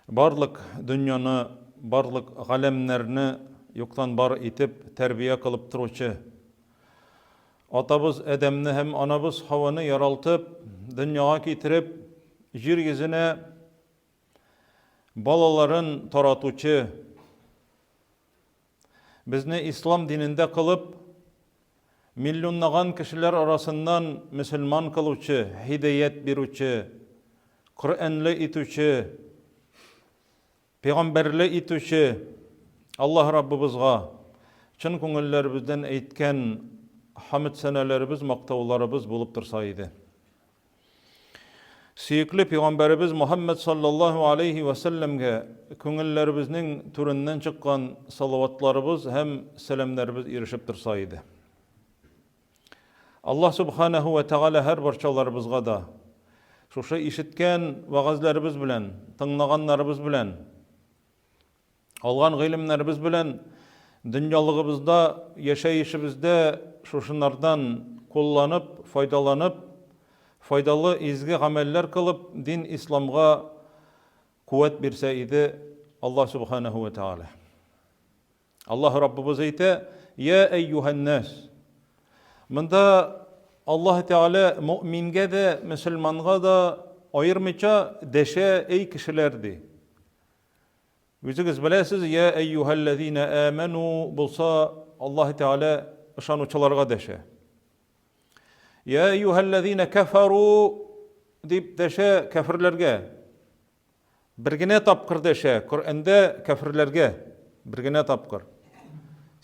Барлык дөньяны, барлык галәмнәрне юктан бар итеп тәрбия кылып торучы, атабыз Адәмне һәм анабыз Һаваны яралтып, дөньяга китереп, җир йөзенә балаларын таратучы, безне ислам динендә кылып, миллионлаган кешеләр арасыннан мөселман кылучы, һидаять бирүче, Коръәнле итүче, пәйгамбәрле итүче Аллаһ Раббыбызга чын күңелләребездән әйткән хамд сәнәләребез, мактауларыбыз булып торса иде. Сөекле пәйгамбәребез Мухаммад саллаллаһу алейхи ва сәлләмгә күңелләребезнең түреннән чыккан салаватларыбыз һәм сәламнәребез ирешеп торса иде. Аллаһ субханаһу ва тәгалә һәр барчаларыбызга да шушы ишеткән вәгазьләребез белән, тыңлаганнарыбыз белән, алган гыйлемнәребез белән дөньялыгыбызда, яшәешебездә шушынардан кулланып, файдаланып, файдалы изге гамәлләр кылып, дин исламга куәт бирсә иде Аллаһ субханаһу ва тәгалә. Аллаһ Раббыбыз әйтә, Я әйюһәннәс. Монда Аллаһ Тәгалә мөмингә дә, мөселманга да аермыйча дәшә, эй кешеләр ди. Үзегез беләсез, я әйюһәлләзина аману булса, Аллаһ Тәгалә ышанучыларга дәшә. Я әйюһәлләзина кафару дип дәшә кәферләргә. Бер генә тапкыр дәшә Коръәндә кәферләргә, бер генә тапкыр.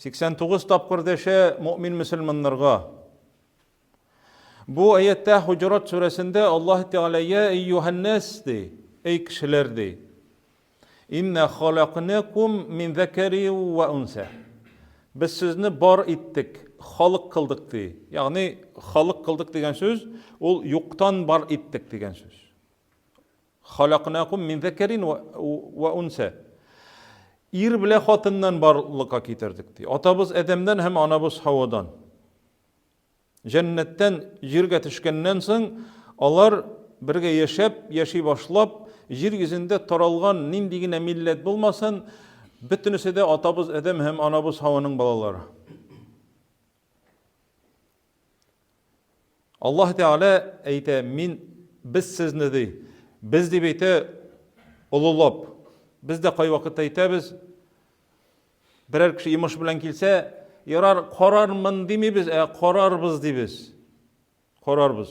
89 тапкыр дәшә мөмин мөселманнарга. Бу аятта Хуҗурат сүрәсендә Аллаһ Тәгалә я әйюһәннәс ди, эй кешеләр ди. Инна халакнакум мин закари ва унса. Без сезне бар иттек, халык кылдык ди. Ягъни халык кылдык дигән сүз ул юктан бар иттек дигән сүз. Халакнакум мин закарин ва унса. Ир белән хатыннан барлыкка китердек ди. Атабыз Адәмнән һәм анабыз Хавадан. Җәннәттән җиргә төшкәннән соң, алар бергә яшәп, яши башлап, җир йөзендә таралган нинди генә милләт булмасын, бөтенесе дә атабыз Адәм һәм анабыз Һаваның балалары. Аллаһ Тәгалә әйтә, мин без сезне ди. Без дип әйтә олылап. Без дә кайвакытта әйтәбез, Берәр кеше йомыш белән килсә, ярар, карармын димибез, ә карарбыз дибез. Карарбыз.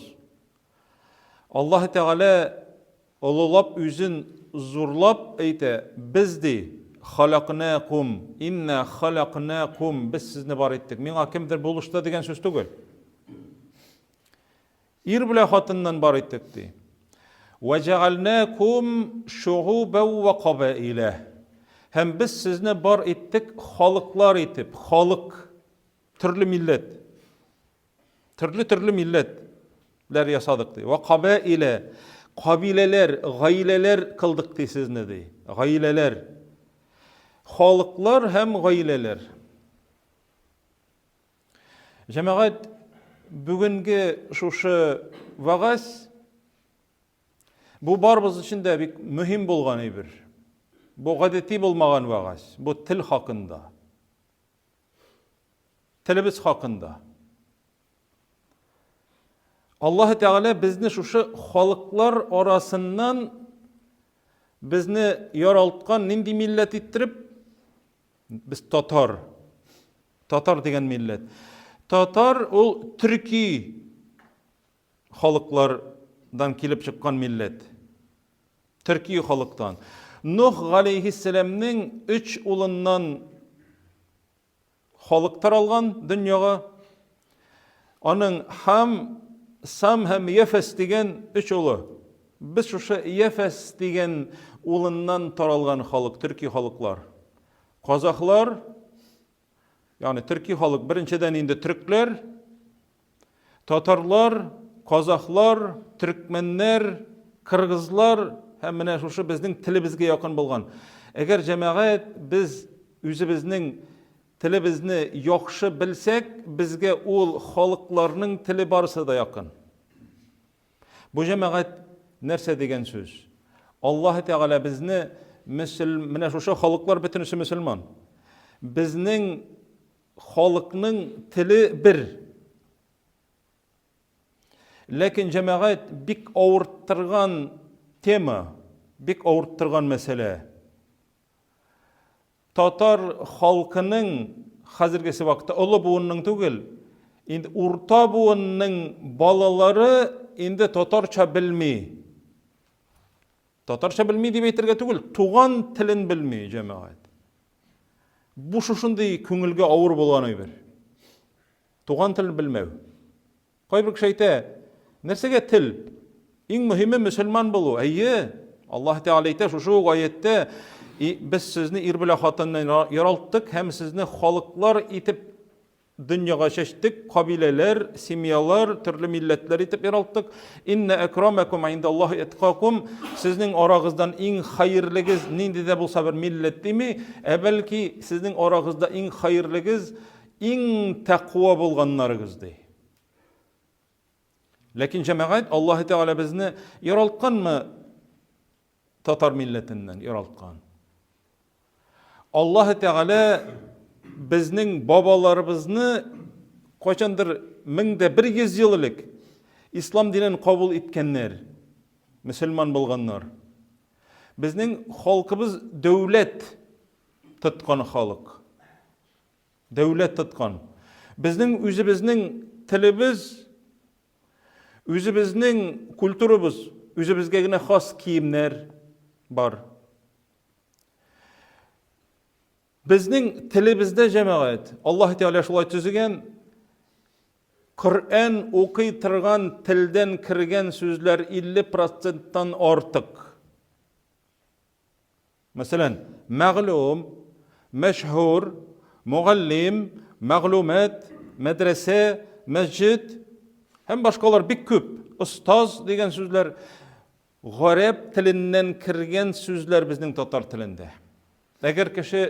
Аллаһ Тәгалә олылап үзен зурлап әйтә, без ди, халакнакум, инна халакнакум, без сезне бар иттек. Миңа кемдер булышты дигән сүз түгел. Ир белән хатыннан бар иттек, ди. Вәҗәгальнәкум шугубән вә кабаилә. Һәм без сезне бар иттек халыклар итеп, халык, төрле милләт. Төрле-төрле милләтләр ясадык, ди. Вә кабаилә, кабиләләр, гаиләләр кылдык, ди сезне, ди. Гаиләләр. Халыклар һәм гаиләләр. Җәмәгать, бүгенге шушы вәгазь бу барыбыз өчен дә бик мөһим булган әйбер. Бу гадәти булмаган вәгазь, бу тел хакында. Телебез хакында. Аллаһ Тәгалә безне шушы халыклар арасыннан безне яралткан нинди милләт иттереп Без татар. Татар дигән милләт. Татар ул төрки халыклардан килеп чыккан милләт. Төрки халыктан. Нух галәйһиссәламнең өч улыннан халык таралган дөньяга. Аның Хам, Сам һәм Яфәс дигән өч улы. Без шушы Яфәс дигән улыннан таралган халык, төрки халыклар. Казахлар, ягъни төрки халык, беренчедән инде төркләр, татарлар, казахлар, төркмәннәр, кыргызлар һәм менә шушы безнең телебезгә якын булган. Әгәр җәмәгать без үзебезнең Телебезне яхшы белсәк, безгә ул халыкларның теле барысы да якын. Бу җәмәгать нәрсә дигән сүз? Аллаһ Тәгалә безне мөсел, менә шушы халыклар бөтенесе мөселман. Безнең халыкның теле бер. Ләкин җәмәгать бик авырттырган тема, бик авырттырган мәсьәлә. Татар халкының хәзергесе вакытта олы буынның түгел, инде урта буынның балалары инде татарча белми. Татарча белми дип әйтергә түгел, туган телен белми җәмәгать. Бу шушындый күңелгә авыр булган әйбер. Туган телен белмәү. Кайбер кеше әйтә, нәрсәгә тел? Иң мөһиме мөселман булу. Әйе, Аллаһ Тәгалә әйтә шушы ук аятьтә, без сезне ир белән хатыннан яралттык һәм сезне халыклар итеп дөньяга чәчтек, кабиләләр, семьялар, төрле милләтләр итеп яралттык. Инна акрамакум индаллаһи иткакум. Сезнең арагыздан иң хәерлегез нинди дә булса бер милләт дими, ә бәлки сезнең арагызда иң хәерлегез Иң тәкъва булганнарыгыз, ди. Ләкин җәмәгать Аллаһ Тәгалә безне яралтканмы татар милләтеннән яралткан. Аллаһ Тәгалә безнең бабаларыбызны кайчандыр 1100 ел элек ислам динен кабул иткәннәр, мөселман булганнар. Безнең халкыбыз дәүләт тоткан халык. Дәүләт тоткан. Безнең үзебезнең телебез, үзебезнең культурабыз, үзебезгә генә хас киемнәр бар. Безнең телебездә җәмәгать, Аллаһ Тәгалә шулай төзегән, Коръән укый торган телдән кергән сүзләр 50 проценттан артык. Мәсәлән, мәгълүм, мәшһүр, мөгаллим, мәгълүмат, мәдрәсә, мәсҗид һәм башкалар бик күп. Остаз дигән сүзләр гарәп теленнән кергән сүзләр безнең татар телендә. Әгәр кеше,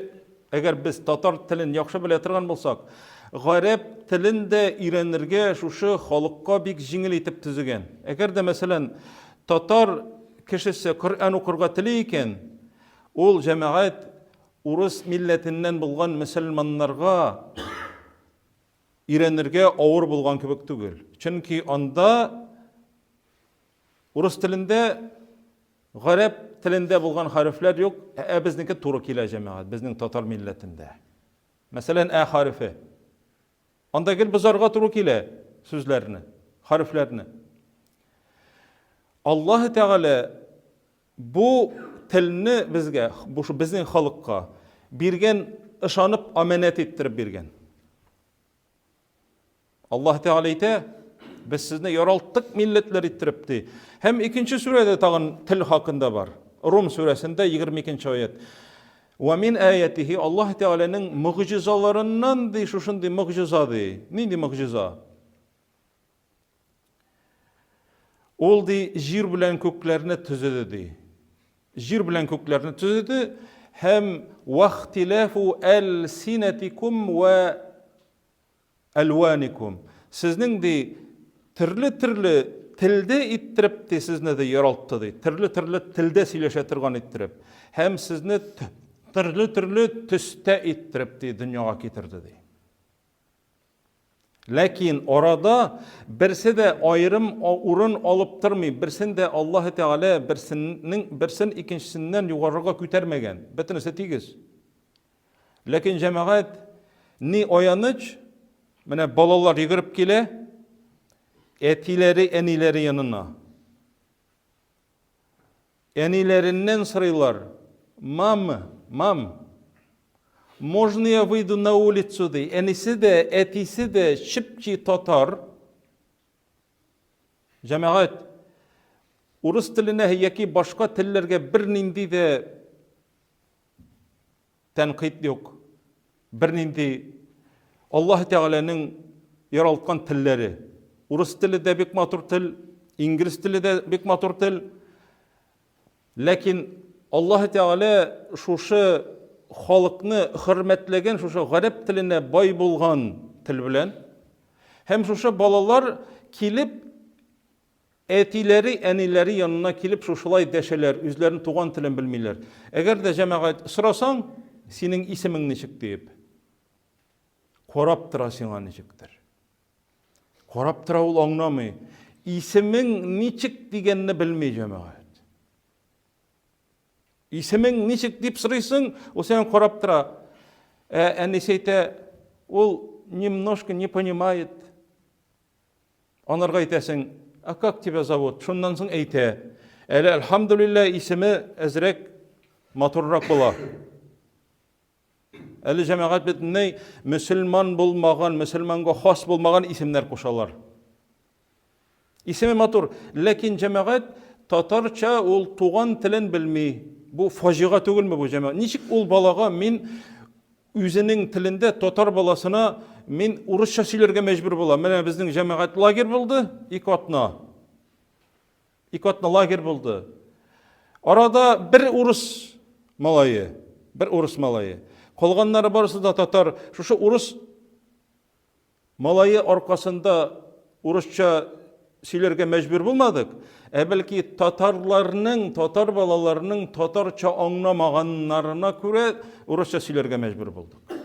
әгәр без татар телен яхшы белә торган булсак, гарәп телен дә өйрәнергә шушы халыкка бик җиңел итеп төзегән. Әгәр дә, мәсәлән, татар кешесе Коръән укырга тели икән, ул җәмәгать урыс милләтеннән булган мөселманнарга өйрәнергә авыр булган кебек түгел. Чөнки анда урыс телендә гарәп телендә булган хәрефләр юк, ә безнеке туры килә җәмәгать, безнең татар милләтендә. Мәсәлән, ә хәрефе. Анда гел бозарга туры килә сүзләрне, хәрефләрне. Аллаһ Тәгалә бу телне безгә, бу безнең халыкка биргән, ышанып аманәт иттереп биргән. Аллаһ Тәгалә әйтә, без сезне яралттык милләтләр иттереп ди. Һәм икенче сүрәдә тагын тел хакында бар. Рум сүрәсендә 22 аят. Вә мин аятихи Аллаһ Тәгаләнең могҗизаларыннан ди шушындый могҗиза ди. Нинди могҗиза? Ул ди җир белән күкләрне төзеде ди. Җир белән күкләрне төзеде һәм вахтилафу әлсинәтикум вә Әлваникум. Сезнең, ди, төрле-төрле телдә иттереп, ди, сезне, ди, яралтты, ди. Төрле-төрле телдә сөйләшә торган иттереп. Һәм сезне төрле-төрле төстә иттереп, ди, дөньяга китерде, ди. Ләкин арада берсе дә аерым урын алып тормый, берсен дә Аллаһ Тәгалә берсенең берсен икенчесеннән югарыга күтәрмәгән. Бөтенесе тигез. Ләкин җәмәгать ни аяныч, менә балалар йөгереп килә, әтиләре, әниләре янына. Әниләреннән сорыйлар, мама, мам, можно я выйду на улицу, ди. Әнисе дә, әтисе дә чеп-чи татар. Җәмәгать, урыс теленә яки башка телләргә бернинди дә Тәнкыйть юк. Бернинди Аллаһ Тәгаләнең яралткан телләре. Урыс теле дә бик матур тел, инглиз теле дә бик матур тел. Ләкин Аллаһ Тәгалә шушы халыкны хөрмәтләгән, шушы гарәп теленә бай булган тел белән һәм шушы балалар килеп. Әтиләре, әниләре янына килеп шушылай дәшәләр, үзләренең туган телен белмиләр. Әгәр дә җәмәгать сорасаң, синең исемең ничек диеп, карап тора сиңа ничектер. Карап тора ул аңламый. Исемең ничек дигәнне белми җәмәгать. Исемең ничек дип сорыйсың, ул сиңа карап тора. Ә әнисе әйтә, ул немножко не понимает. Анарга әйтәсең, а как тебя зовут? Шуннан соң әйтә. Әле әлхәмдүлилләһ исеме әзрәк матуррак була. Әле җәмәгать бөтенләй мөселман булмаган, мөселманга хас булмаган исемнәр кушалар. Исеме матур, ләкин җәмәгать татарча ул туган телен белми. Бу фаҗига түгелме бу җәмәгать? Ничек ул балага мин Үзенең телендә татар баласына мин урысча сөйләргә мәҗбүр булам. Менә безнең җәмәгать лагерь булды, ике атна. Ике атна лагерь булды. Арада бер урыс малае, бер урыс малае. Калганнары барысы да татар. Шушы урыс Малае аркасында урысча сөйләргә мәҗбүр булмадык, ә бәлки татарларның, татар балаларының татарча аңламаганнарына күрә урысча сөйләргә мәҗбүр булдык.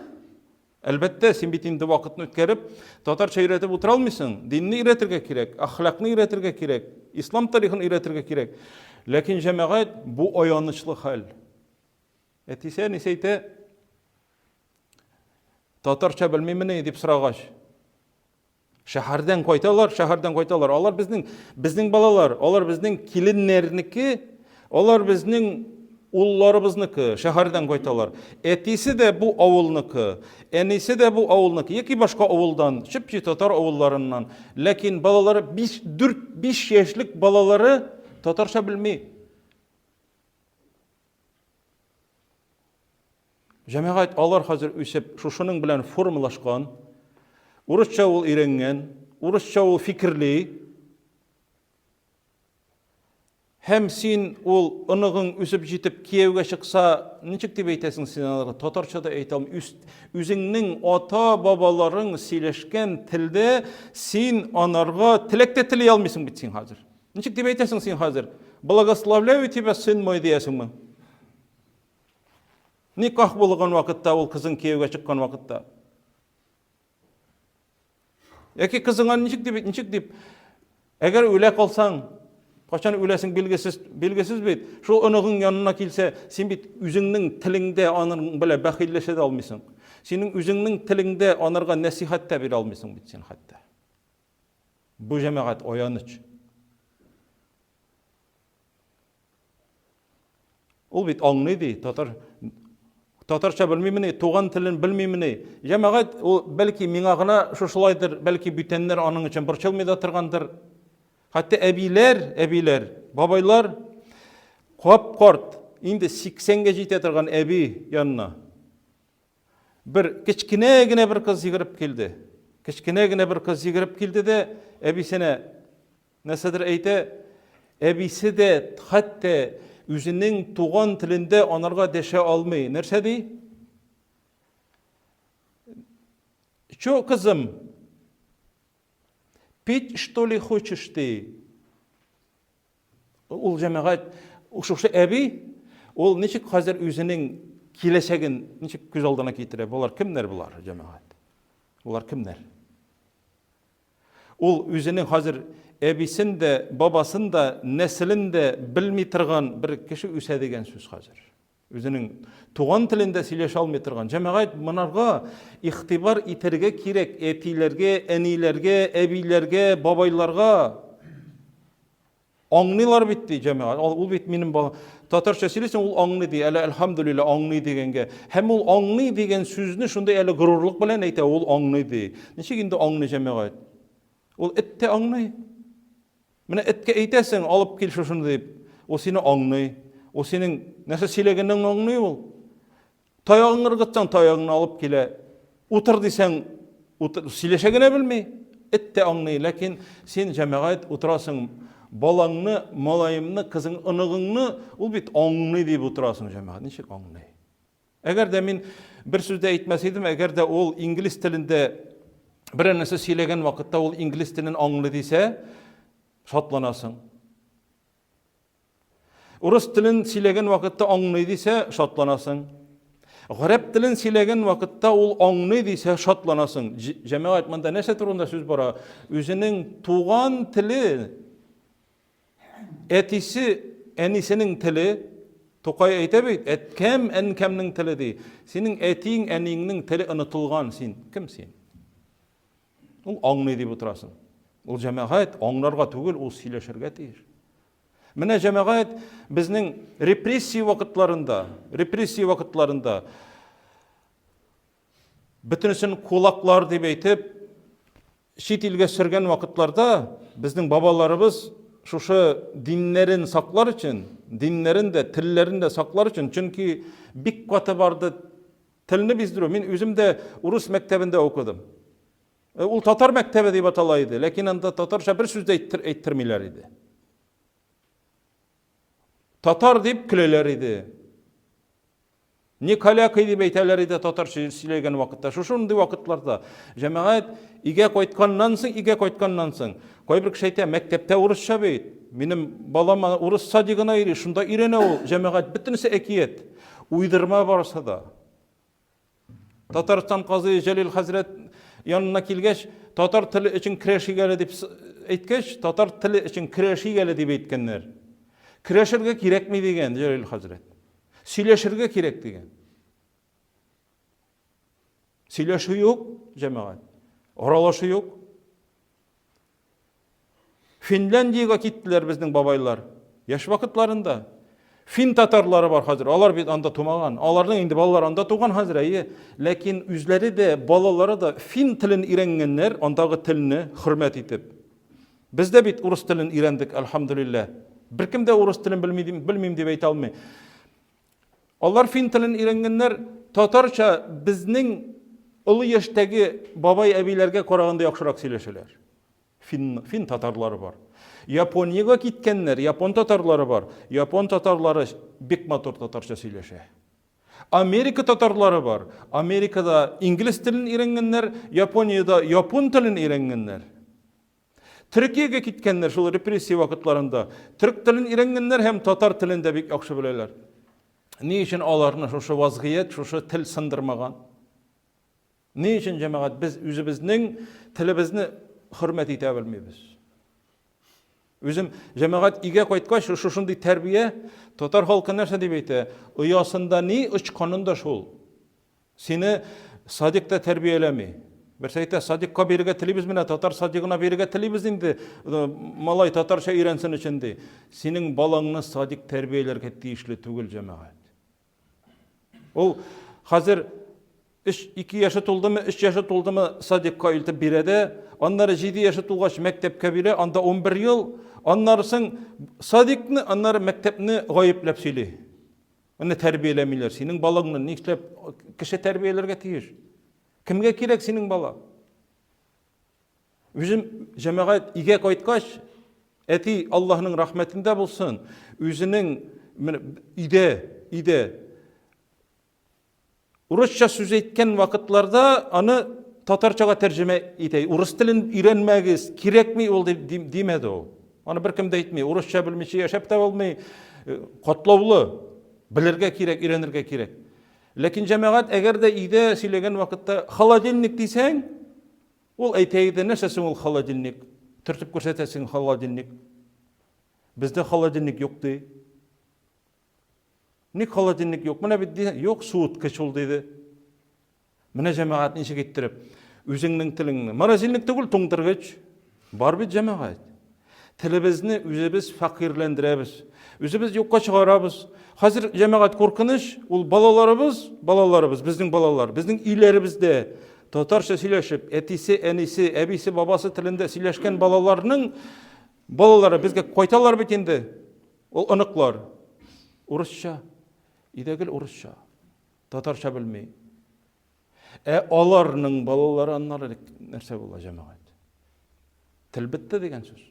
Әлбәттә, син бит инде вакытны үткәреп, татарча өйрәтеп утыра алмыйсың. Динне өйрәтергә кирәк, әхлакны өйрәтергә кирәк, ислам тарихын өйрәтергә кирәк. Ләкин җәмәгать бу аянычлы хәл. Әтисе, әнисе әйтә, Татарча белмимени дип сорагач, шәһәрдән кайталар, шәһәрдән кайталар. Алар безнең безнең балалар, алар безнең киленнәрнеке, алар безнең улларыбызныкы, шәһәрдән кайталар. Әтисе дә бу авылныкы, әнисе дә бу авылныкы, яки башка авылдан, чеп-чи татар авылларыннан. Ләкин балалары 5, 4, 5 яшьлек балалары татарча белми. Җәмәгать алар хәзер үсеп, шушының белән формалашкан. Урысча ул өйрәнгән, урысча ул фикерли. Һәм син ул оныгың үсеп җитеп кияүгә чыкса, ничек дип әйтәсең син аларга? Татарча да әйтә алмый. Үз, үзеңнең ата-бабаларың сөйләшкән телдә син анарга теләк тә тели алмыйсың бит син хәзер. Ничек дип әйтәсең син хәзер? Благословляю тебя, сын мой, диясеңме? Никах булган вакытта, ул кызың кияүгә чыккан вакытта. Яки кызыңа ничек дип, ничек дип, әгәр үлә калсаң, кайчан үләсең билгесез, билгесез бит. Шул оныгың янына килсә, син бит үзеңнең телеңдә аның белән бәхилләшә дә алмыйсың. Синең үзеңнең телеңдә анарга нәсихәт тә бирә алмыйсың бит син хәтта. Бу җәмәгать аяныч. Ул бит аңлый ди, татар татарча белмимени, туган телен белмимени. Җәмәгать, ул бәлки миңа гына шушылайдыр, бәлки бүтәннәр аның өчен борчылмый да торгандыр. Хәтта әбиләр, әбиләр, бабайлар кап-карт, инде 80-гә җитә торган әби янына бер кечкенә генә бер кыз йөгереп килде. Кечкенә генә бер кыз йөгереп килде дә әбисенә Нәрсәдер әйтә, әбисе дә хәтта үзенең туган телендә анарга дәшә алмый. Нәрсә ди? Чо, кызым? Пить, что ли, хочешь ты? Ул җәмәгать, шушы әби, ул ничек хәзер үзенең киләчәген ничек күз алдына китерә? Болар кемнәр болар, җәмәгать? Болар кемнәр? Ул үзенең хәзер әбисен дә, бабасын да, нәселен дә белми торган бер кеше үсә дигән сүз хәзер. Үзенең туган телендә сөйләшә алмый торган. Җәмәгать монарга игътибар итәргә кирәк әтиләргә, әниләргә, әбиләргә, бабайларга. Аңлыйлар бит ди җәмәгать. Ул бит минем бала. Татарча сөйлисең, ул аңлый ди. Әле әлхәмдүлилләһ аңлый дигәнгә. Һәм ул аңлый дигән сүзне шундый әле горурлык белән әйтә, ул аңлый ди. Ничек инде аңлый җәмәгать? Ул эт тә аңлый. Менә эткә әйтәсең, алып кил шушыны дип. Ул сине аңлый. Ул синең нәрсә сөйләгәнеңне аңлый ул. Таягыңны ыргытсаң, таягыңны алып килә. Утыр дисәң, утыр, сөйләшә генә белми. Эт тә аңлый, ләкин син җәмәгать утырасың, балаңны, малаемны, кызың, оныгыңны, ул бит аңлый дип утырасың җәмәгать. Ничек аңлый? Әгәр дә мин бер сүз дә әйтмәс идем, әгәр дә ул инглиз телендә берәр нәрсә сөйләгән вакытта ул инглиз телен аңлый дисә, Шатланасың. Урыс телен сөйләгән вакытта аңлый дисә, шатланасың. Гарәп телен сөйләгән вакытта ул аңлый дисә, шатланасың. Җәмәгать, монда нәрсә турында сүз бара? Үзенең туган теле, әтисе, әнисенең теле, Тукай әйтә бит, әткәм, әнкәмнең теле ди. Синең әтиң, әниеңнең теле онытылган, син кем син? Ул аңлый дип утырасың. Ул җәмәгать аңларга түгел, ул сөйләшергә тиеш. Менә җәмәгать безнең репрессия вакытларында, репрессия вакытларында бөтенесен кулаклар дип әйтеп, чит илгә сөргән вакытларда безнең бабаларыбыз шушы диннәрен саклар өчен, диннәрен дә, телләрен дә саклар өчен, чөнки бик каты барды телне биздерү. Мин үзем дә урыс мәктәбендә укыдым. Э, ул татар мәктәбе дип атала иде, ләкин анда татарча бер сүз дә әйттер, әйттермиләр иде. Татар дип көләләр иде. Не калякай дип әйтәләр иде татарча сөйләгән вакытта. Шушындый вакытларда җәмәгать өйгә кайтканнан соң, өйгә кайтканнан соң, кайбер кеше әйтә, мәктәптә урысча бит. Минем балам урыс садигына йөри, шунда өйрәнә ул. Җәмәгать бөтенесе әкият. Уйдырма барысы да. Татарстан казые Җәлил хәзрәт янына килгәч, татар теле өчен көрәшик әле дип әйткәч, татар теле өчен көрәшик әле дип әйткәннәр. Көрәшергә кирәкми дигән Җәлил хәзрәт. Сөйләшергә кирәк дигән. Сөйләшү юк, җәмәгать. Аралашу юк. Финляндиягә киттеләр безнең бабайлар. Яшь вакытларында. Фин татарлары бар хәзер. Алар бит анда тумаган. Аларның инде балалары анда туган хәзер, әйе. Ләкин үзләре дә, балалары да фин телен өйрәнгәннәр, андагы телне хөрмәт итеп. Без дә бит урыс телен өйрәндек, әлхәмдүлилләһ. Беркем дә урыс телен белми, белмим дип әйтә алмый. Алар фин телен өйрәнгәннәр, татарча безнең олы яшьтәге бабай-әбиләргә караганда яхшырак сөйләшәләр. Фин, фин татарлары бар. Япониягә киткәннәр, япон татарлары бар. Япон татарлары бик матур татарча сөйләшә. Америка татарлары бар. Америкада инглиз телен өйрәнгәннәр, Япониядә япон телен өйрәнгәннәр. Төркиягә киткәннәр шул репрессия вакытларында. Төрек телен өйрәнгәннәр һәм татар телен дә бик яхшы беләләр. Ни өчен аларны шушы вазгыять, шушы тел сындырмаган? Ни өчен, җәмәгать, без үзебезнең телебезне хөрмәт итә белмибез? Үзем җәмәгать өйгә кайткач, шушындый тәрбия, татар халкы нәрсә дип әйтә? Оясында ни, очканында шул. Сине садикта тәрбияләми. Берсе әйтә, садикка бирергә телибез менә, татар садигына бирергә телибез инде, э, малай татарча өйрәнсен өчен ди. Синең балаңны садик тәрбияләргә тиешле түгел, җәмәгать. Ул хәзер 3 2 яше тулдымы, 3 яше тулдымы садикка илтеп бирә дә, аннары 7 яше тулгач мәктәпкә бирә, анда 11 ел, аннары соң садикны, аннары мәктәпне гаепләп сөйли. Аны тәрбияләмиләр. Синең балаңны нишләп кеше тәрбияләргә тиеш? Кемгә кирәк синең бала? Үзем җәмәгать өйгә кайткач, әти Аллаһның рәхмәтендә булсын, үзенең өйдә, өйдә Урысча сүз әйткән вакытларда аны татарчага тәрҗемә итә. Урыс телен өйрәнмәгез, кирәкми ул дип димәде ул. Аны беркем дә әйтми. Урысча белмичә яшәп тә булмый. Э, катлаулы. Белергә кирәк, өйрәнергә кирәк. Ләкин җәмәгать әгәр дә өйдә сөйләгән вакытта холодильник дисәң, ул әйтә иде, нәрсә соң ул холодильник? Төртеп күрсәтәсең холодильник. Бездә холодильник юк ди. Ник холодильник юк? Менә бит юк, суыткыч ул диде. Менә җәмәгать ничек иттереп үзеңнең телеңне. Морозильник түгел, туңдыргыч. Бар бит җәмәгать. Телебезне үзебез фәкыйрьләндерәбез. Үзебез юкка чыгарабыз. Хәзер җәмәгать куркыныч, ул балаларыбыз, балаларыбыз, безнең балалар, безнең өйләребездә татарча сөйләшеп, әтисе, әнисе, әбисе, бабасы телендә сөйләшкән балаларның балалары безгә кайталар бит инде. Ул оныклар урысча, өйдә гел урысча, татарча белми. Ә аларның балалары аннары нәрсә була, җәмәгать? Тел бетте дигән сүз.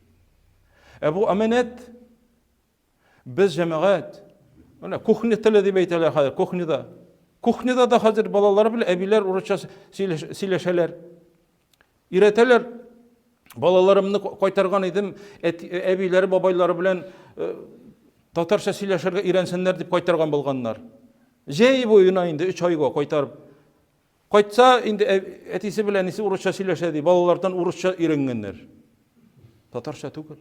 Ә бу аманәт без җәмәгать менә кухня теле дип әйтәләр хәзер, кухняда. Кухняда да хәзер балалар белән әбиләр урысча сөйләшәләр. Өйрәтәләр. Балаларымны кайтарган идем, әбиләре, бабайлары белән э, татарча сөйләшергә өйрәнсеннәр дип кайтарган булганнар. Җәй буена инде 3 айга кайтарып. Кайтса, инде әтисе белән әнисе урысча сөйләшә ди, балалардан урысча өйрәнгәннәр. Татарча түгел.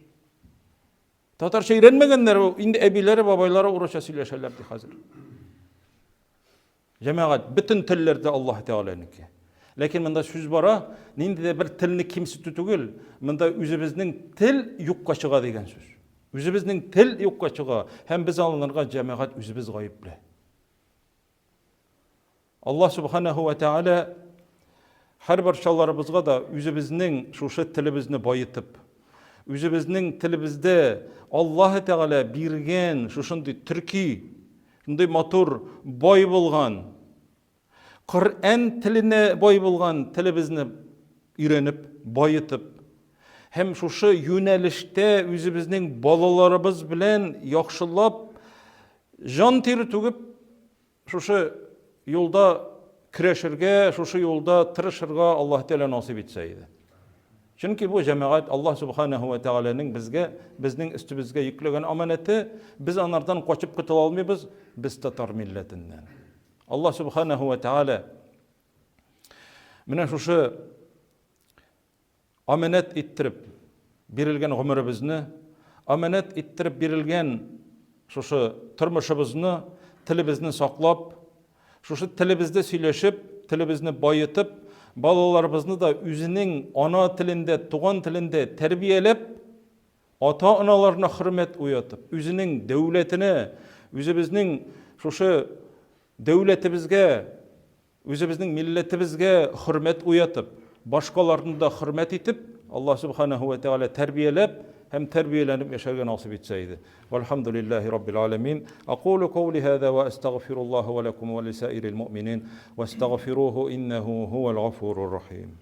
Татарча өйрәнмәгәннәр, инде әбиләре, бабайлары урысча сөйләшәләр ди хәзер. Җәмәгать, бөтен телләр дә Аллаһ Тәгаләнеке. Ләкин монда сүз бара, нинди дә бер телне кимсетү түгел, монда үзебезнең тел юкка чыга дигән сүз. Үзебезнең тел юкка чыга һәм без алынырга җәмәгать үзебез гаепле. Аллаһ Субханаһу ва Тәгалә һәрбер чалларыбызга да үзебезнең шушы телебезне баетып, үзебезнең телебездә Аллаһ Тәгалә биргән шушындый төрки Шундый матур, бай булган, Коръән теленә бай булган телебезне өйрәнеп, баетып, һәм шушы юнәлештә үзебезнең балаларыбыз белән яхшылап җан тире түгеп, шушы юлда көрәшергә, шушы юлда тырышырга Аллаһ Тәгалә насыйп итсә иде. Чөнки бу җәмәгать Аллаһ Субханаһу ва Тәгаләнең безгә, безнең өстебезгә йөкләгән аманәте, без анардан качып котыла алмыйбыз, без татар милләтеннән. Аллаһ Субханаһу ва Тәгалә менә шушы аманәт иттереп бирелгән гомеребезне, аманәт иттереп бирелгән шушы тормышыбызны, телебезне саклап, Шушы телебездә сөйләшеп, телебезне баетып, балаларыбызны да үзенең ана телендә, туган телендә тәрбияләп, ата-аналарына хөрмәт уятып, үзенең дәүләтенә, үзебезнең шушы дәүләтебезгә, үзебезнең милләтебезгә хөрмәт уятып, башкаларны да хөрмәт итеп, Аллаһ Субханаһу ва Тәгалә тәрбияләп һәм тәрбияләнеп яшәргә насыйп итсә иде. Вальхамдулиллаһи раббил аламин. Акулу каули һаза ва астагфируллаһа ва лакум ва лисаирил муъминин вастагфируху иннаху хувал гафурур рахим.